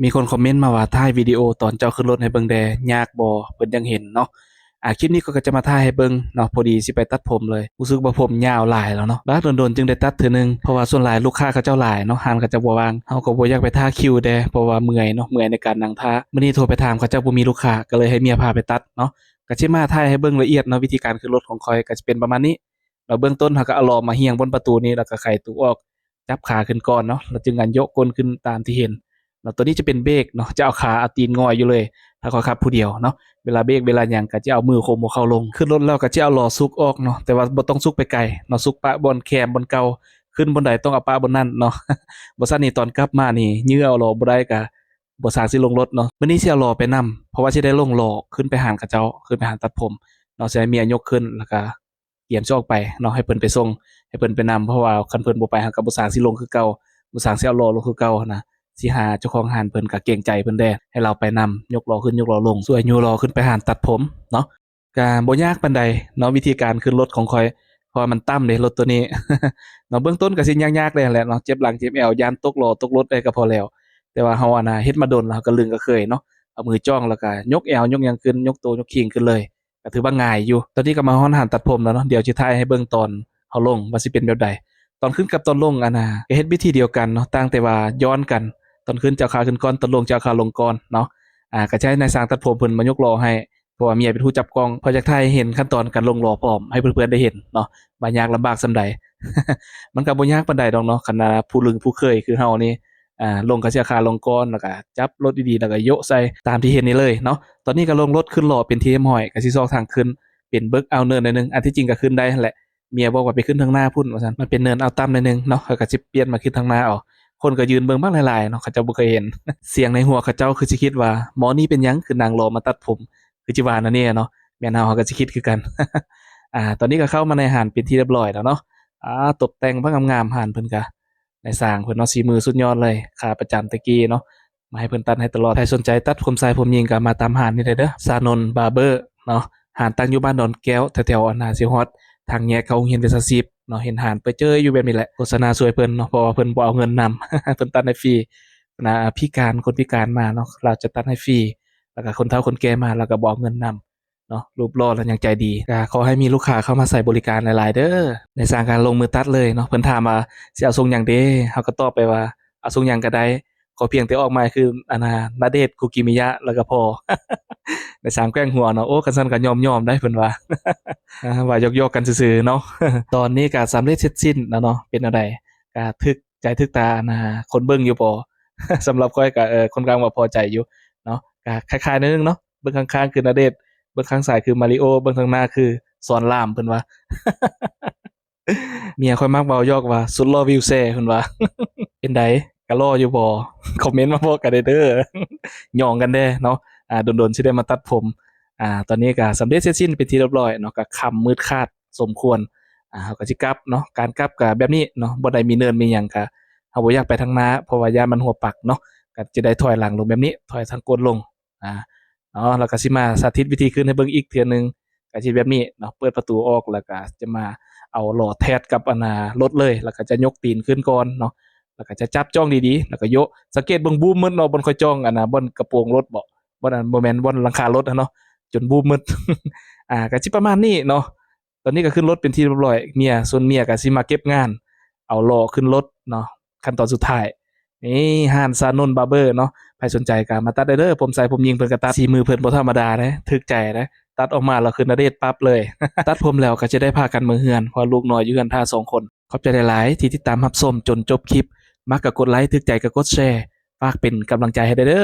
ມີຄົນຄອມເມັນມາວ່າ ຖ່າຍວິດີໂອຕອນເຈົ້າຂຶ້ນລົດໃຫ້ເບິ່ງແດ່ ຍາກບໍ່? ເພິ່ນຢາກເຫັນເນາະ. ອ່າ ຄລິບນີ້ຂ້ອຍກໍຈະມາຖ່າຍໃຫ້ເບິ່ງເນາະ, ພໍດີຊິໄປຕັດຜົມເລີຍ. ຮູ້ສຶກວ່າຜົມຍາວຫຼາຍແລ້ວເນາະ, ບາດດົນໆຈຶ່ງໄດ້ຕັດເທື່ອໜຶ່ງ ເພາະວ່າສ່ວນຫຼາຍລູກຄ້າເຂົາເຈົ້າຫຼາຍເນາະ, ຮ້ານເຂົາເຈົ້າບໍ່ວ່າງ. ເຮົາກໍບໍ່ຢາກໄປຖ້າຄິວແດ່ ເພາະວ່າເມື່ອຍເນາະ, ເມື່ອຍໃນການນັ່ງຖ້າ. ມື້ນີ້ໂທໄປຖາມເຂົາເຈົ້າບໍ່ມີລູກຄ້າ ກໍເລີຍໃຫ້ເມຍພາໄປຕັດເນາະ. ກໍຊິມາຖ່າຍໃຫ້ເບິ່ງລະອຽດເນາະ, ວິທີການຂຶ້ນລົດຂອງຂ້ອຍກໍຈະເປັນປະມານນີ້ເນາະ. ເບື້ອງຕົ້ນເຮົາກໍເອົາລໍ້ມາຮຽງບົນປະຕູນີ້ ແລ້ວກໍໄຂຕູອອກ ຈັບຂາຂຶ້ນກ່ອນເນາະ, ແລ້ວຈຶ່ງອັນໂຍກກົ້ນຂຶ້ນຕາມທີ່ເຫັນເນາະ. ຕົວນີ້ຈະເປັນເບຣກເນາະ, ຈະເອົາຂາເອົາຕີນຫງອຍຢູ່ເລີຍ ຖ້າຂ້ອຍຂັບຜູ້ດຽວເນາະ. ເວລາເບຣກເວລາຫຍັງກໍຈະເອົາມືໂຄງຫົວເຂົ່າລົງ. ຂຶ້ນລົດແລ້ວກໍຈະເອົາລໍ້ຊຸກອອກເນາະ, ແຕ່ວ່າບໍ່ຕ້ອງຊຸກໄປໄກເນາະ, ຊຸກປະບ່ອນແຄມບ່ອນເກົ່າ. ຂຶ້ນບ່ອນໃດຕ້ອງເອົາປະບ່ອນນັ້ນເນາະ, ບໍ່ຊັ້ນນີ້ຕອນກັບມານີ້ ຍື້ເອົາລໍ້ບໍ່ໄດ້ ກໍບໍ່ສ້າງຊິລົງລົດເນາະ. ມື້ນີ້ຊິເອົາລໍ້ໄປນຳ ເພາະວ່າຊິໄດ້ລົງລໍ້ຂຶ້ນໄປຮ້ານເຂົາເຈົ້າ, ຂຶ້ນໄປຮ້ານຕັດຜົມເນາະ. ຊິໃຫ້ເມຍຍົກຂຶ້ນ ແລ້ວກໍ ກຽມຊິອອກໄປເນາະ, ໃຫ້ເພິ່ນໄປສົ່ງ ໃຫ້ເພິ່ນໄປນຳ. ເພາະວ່າຄັນເພິ່ນບໍ່ໄປ ເຮົາກໍບໍ່ສ້າງຊິລົງຄືເກົ່າ, ບໍ່ສ້າງຊິເອົາລໍ້ລົງຄືເກົ່າຫັ້ນນະ. ຊິຫາເຈົ້າຂອງຮ້ານເພິ່ນ ກໍເກງໃຈເພິ່ນແດ່ ໃຫ້ລາວໄປນຳ ຍົກລໍ້ຂຶ້ນຍົກລໍ້ລົງ ຊ່ວຍຍູ້ລໍ້ຂຶ້ນໄປຮ້ານຕັດຜົມເນາະ. ກໍບໍ່ຍາກປານໃດເນາະ ວິທີການຂຶ້ນລົດຂອງຂ້ອຍ, ເພາະວ່າມັນຕ່ຳເດ້ລົດໂຕນີ້ເນາະ. ເບື້ອງຕົ້ນກໍຊິຍາກໆແດ່ແຫຼະເນາະ, ເຈັບຫຼັງເຈັບແອວ ຢ້ານຕົກລໍ້ຕົກລົດໄດ້ກໍພໍແລ້ວ. ແຕ່ວ່າເຮົາ ອັນນ່າ ເຮັດມາດົນແລ້ວ ເຮົາກໍລຶ້ງກໍເຄີຍເນາະ, ເອົາມືຈ້ອງ ແລ້ວກໍຍົກແອວຍົກຫຍັງຂຶ້ນ ຍົກໂຕຍົກຄີງຂຶ້ນເລີຍ. ກໍຖືວ່າງ່າຍຢູ່. ຕອນນີ້ກໍມາຮອດຮ້ານຕັດຜົມແລ້ວເນາະ, ດຽວຊິຖ່າຍໃຫ້ເບິ່ງຕອນເຮົາລົງວ່າຊິເປັນແບບໃດ. ຕອນຂຶ້ນກັບຕອນລົງ ອັນນ່າ ກໍເຮັດວິທີດຽວກັນເນາະ, ຕ່າງແຕ່ວ່າຍ້ອນກັນ, ຕອນຂຶ້ນເຈົ້າຂາຂຶ້ນກ່ອນ, ຕອນລົງເຈົ້າຂາລົງກ່ອນເນາະ. ອ່າ ກໍໃຊ້ນາຍຊ່າງຕັດຜົມເພິ່ນມາຍົກລໍ້ໃຫ້ ເພາະວ່າເມຍເປັນຜູ້ຈັບກ້ອງ, ເພາະຢາກຖ່າຍໃຫ້ເຫັນຂັ້ນຕອນການລົງລໍ້ພ້ອມ ໃຫ້ເພື່ອນໆໄດ້ເຫັນເນາະ ວ່າຍາກລຳບາກສ່ຳໃດ. ມັນກໍບໍ່ຍາກປານໃດດອກເນາະ, ຄັນວ່າຜູ້ລຶ້ງຜູ້ເຄີຍຄືເຮົານີ້ ອ່າ ລົງກໍເຈົ້າຂາລົງກ່ອນ ແລ້ວກໍຈັບລົດດີໆ ແລ້ວກໍໂຍະໃສ່ຕາມທີ່ເຫັນນີ້ເລີຍເນາະ. ຕອນນີ້ກໍລົງລົດຂຶ້ນລໍ້ເປັນທີ່ຮຽບຮ້ອຍ, ກໍຊິຊອກທາງຂຶ້ນເປັນເບີກເອົາເນີນໜ້ອຍໜຶ່ງ. ອັນທີ່ຈິງກໍຂຶ້ນໄດ້ຫັ້ນແຫຼະ, ເມຍບອກວ່າໄປຂຶ້ນທາງໜ້າພຸ້ນວ່າຊັ້ນ, ມັນເປັນເນີນເອົາຕ່ຳໜ້ອຍໜຶ່ງເນາະ, ເຂົາກໍຊິປ່ຽນມາຂຶ້ນທາງໜ້າເອົາ. ຄົນກໍຢືນເບິ່ງບັກຫຼາຍໆເນາະ, ເຂົາເຈົ້າບໍ່ເຄີຍເຫັນ. ສຽງໃນຫົວເຂົາເຈົ້າຄືຊິຄິດວ່າ ໝໍນີ້ເປັນຫຍັງຄືນັ່ງລໍມາຕັດຜົມ ຄືຊິວ່າແນວນີ້ເນາະ, ແມ່ນເຮົາ ເຮົາກໍຊິຄິດຄືກັນ. ອ່າ ຕອນນີ້ກໍເຂົ້າມາໃນຮ້ານເປັນທີ່ຮຽບຮ້ອຍແລ້ວເນາະ. ອ່າ ຕົບແຕ່ງບັກງາມໆ, ຮ້ານເພິ່ນກໍ ນາຍຊ່າງເພິ່ນເນາະ, ສີມືສຸດຍອດເລີຍ, ຂາປະຈຳແຕ່ກີ້ເນາະ, ມາໃຫ້ເພິ່ນຕັດໃຫ້ຕະຫຼອດ. ໃຜສົນໃຈຕັດຜົມຊາຍຜົມຍິງກໍມາຕາມຮ້ານນີ້ໄດ້ເດີ, ຊານົນບາເບີເນາະ. ຮ້ານຕັ້ງຢູ່ບ້ານດອນແກ້ວ ແຖວໆ ອັນນ່າ ຊິຮອດທາງແຍກເຂົ້າໂຮງຮຽນວິຊາຊີບເນາະ. ເຫັນຮ້ານເປີດເຈີ້ຢູ່ແບບນີ້ແຫຼະ, ໂຄສະນາຊ່ວຍເພິ່ນເນາະ, ເພາະວ່າເພິ່ນບໍ່ເອົາເງິນນຳ ເພິ່ນຕັດໃຫ້ຟຣີນະ. ພິການ ຄົນພິການມາເນາະ ລາວຈະຕັດໃຫ້ຟຣີ, ແລ້ວກໍຄົນເຖົ້າຄົນແກ່ມາ ລາວກໍບໍ່ເອົາເງິນນຳ ເນາະ, ຮູບຫຼໍ່ແລ້ວຍັງໃຈດີ. ກໍຂໍໃຫ້ມີລູກຄ້າເຂົ້າມາໃຊ້ບໍລິການຫຼາຍໆເດີ. ນາຍຊ່າງກໍລົງມືຕັດເລີຍເນາະ, ເພິ່ນຖາມວ່າ ຊິເອົາຊົງຫຍັງເດ? ເຮົາກໍຕອບໄປວ່າ ເອົາຊົງຫຍັງກໍໄດ້, ຂໍພຽງແຕ່ອອກມາຄື ອັນນ່າ ນາເດດ ຄຸກິມິຍະ ແລ້ວກໍພໍ. ນາຍຊ່າງແກວ່ງຫົວເນາະ, ໂອ້ ຄັນຊັ້ນກໍຍອມໆໄດ໋ ເພິ່ນວ່າ ອ່າ ວ່າຢອກໆກັນຊື່ໆເນາະ. ຕອນນີ້ກໍສຳເລັດເສັດສິ້ນແລ້ວເນາະ, ເປັນແນວໃດ? ກໍຖືກໃຈຖືກຕາ ອັນນ່າ ຄົນເບິ່ງຢູ່ບໍ່? ສຳລັບຂ້ອຍກໍ ເອີ ຄ່ອນຂ້າງວ່າພໍໃຈຢູ່ເນາະ, ກໍຄ້າຍໆໜ້ອຍໜຶ່ງເນາະ. ເບິ່ງຂ້າງໆຄືນາເດດ, ເບິ່ງຂ້າງຊ້າຍຄືມາລິໂອ, ເບິ່ງຂ້າງໜ້າຄືສອນລາມ ເພິ່ນວ່າ. ເມຍຂ້ອຍມັກເວົ້າຢອກວ່າ ສຸດຫຼໍ່ວິວແຊ ເພິ່ນວ່າ. ເປັນໃດ ກະຫຼໍ່ຢູ່ບໍ່? ຄອມເມັນມາບອກກັນແດ່ເດີ, ຫຍອງກັນແດ່ເນາະ. ອ່າ ດົນໆຊິໄດ້ມາຕັດຜົມ. ອ່າ ຕອນນີ້ກະສຳເລັດເສັດສິ້ນເປັນທີ່ຮຽບຮ້ອຍເນາະ, ກະຄ່ຳມືດຄາດສົມຄວນ. ອ່າ ເຮົາກະຊິກັບເນາະ, ການກັບກະແບບນີ້ເນາະ, ບໍ່ໄດ້ມີເນີນມີຫຍັງ, ກະເຮົາບໍ່ຢາກໄປທາງໜ້າ ເພາະວ່າຢ້ານມັນຫົວປັກເນາະ, ກະຈະໄດ້ຖອຍຫຼັງລົງແບບນີ້, ຖອຍທາງກົ້ນລົງ. ອ່າ ເນາະ, ແລ້ວກໍຊິມາສາທິດວິທີຂຶ້ນໃຫ້ເບິ່ງອີກເທື່ອໜຶ່ງ, ກໍຊິແບບນີ້ເນາະ, ເປີດປະຕູອອກ ແລ້ວກໍຈະມາເອົາລໍ້ແທດກັບ ອັນນ່າ ລົດເລີຍ, ແລ້ວກໍຈະຍົກຕີນຂຶ້ນກ່ອນເນາະ, ແລ້ວກໍຈະຈັບຈ້ອງດີໆ ແລ້ວກໍໂຍະ. ສັງເກດເບິ່ງບູມໝົດເນາະ, ບ່ອນຂ້ອຍຈ້ອງ ອັນນ່າ ບ່ອນກະໂປງລົດບໍ ບ່ອນ ອັນ ບໍ່ແມ່ນ ບ່ອນຫຼັງຄາລົດຫັ້ນເນາະ, ຈົນບູມໝົດ. ອ່າ ກໍຊິປະມານນີ້ເນາະ. ຕອນນີ້ກໍຂຶ້ນລົດເປັນທີ່ຮຽບຮ້ອຍ, ເມຍ ສ່ວນເມຍກໍຊິມາເກັບງານ ເອົາລໍ້ຂຶ້ນລົດເນາະ. ຂັ້ນຕອນສຸດທ້າຍ ນີ້ ຮ້ານຊານົນບາເບີເນາະ, ໃຜສົນໃຈກໍມາຕັດໄດ້ເດີ. ຜົມຊາຍຜົມຍິງເພິ່ນກໍຕັດ, ສີມືເພິ່ນບໍ່ທຳມະດາເດ້, ຖືກໃຈເດ້, ຕັດອອກມາແລ້ວຄືນນາເດດປັບເລີຍ. ຕັດຜົມແລ້ວກໍຈະໄດ້ພາກັນເມືອເຮືອນ ເພາະວ່າລູກນ້ອຍຢູ່ເຮືອນຖ້າສອງຄົນ. ຂອບໃຈຫຼາຍໆທີ່ຕິດຕາມຮັບຊົມຈົນຈົບຄລິບ, ມັກກໍກົດໄລ, ຖືກໃຈກໍກົດແຊ, ຝາກເປັນກຳລັງໃຈໃຫ້ແດ່ເດີ.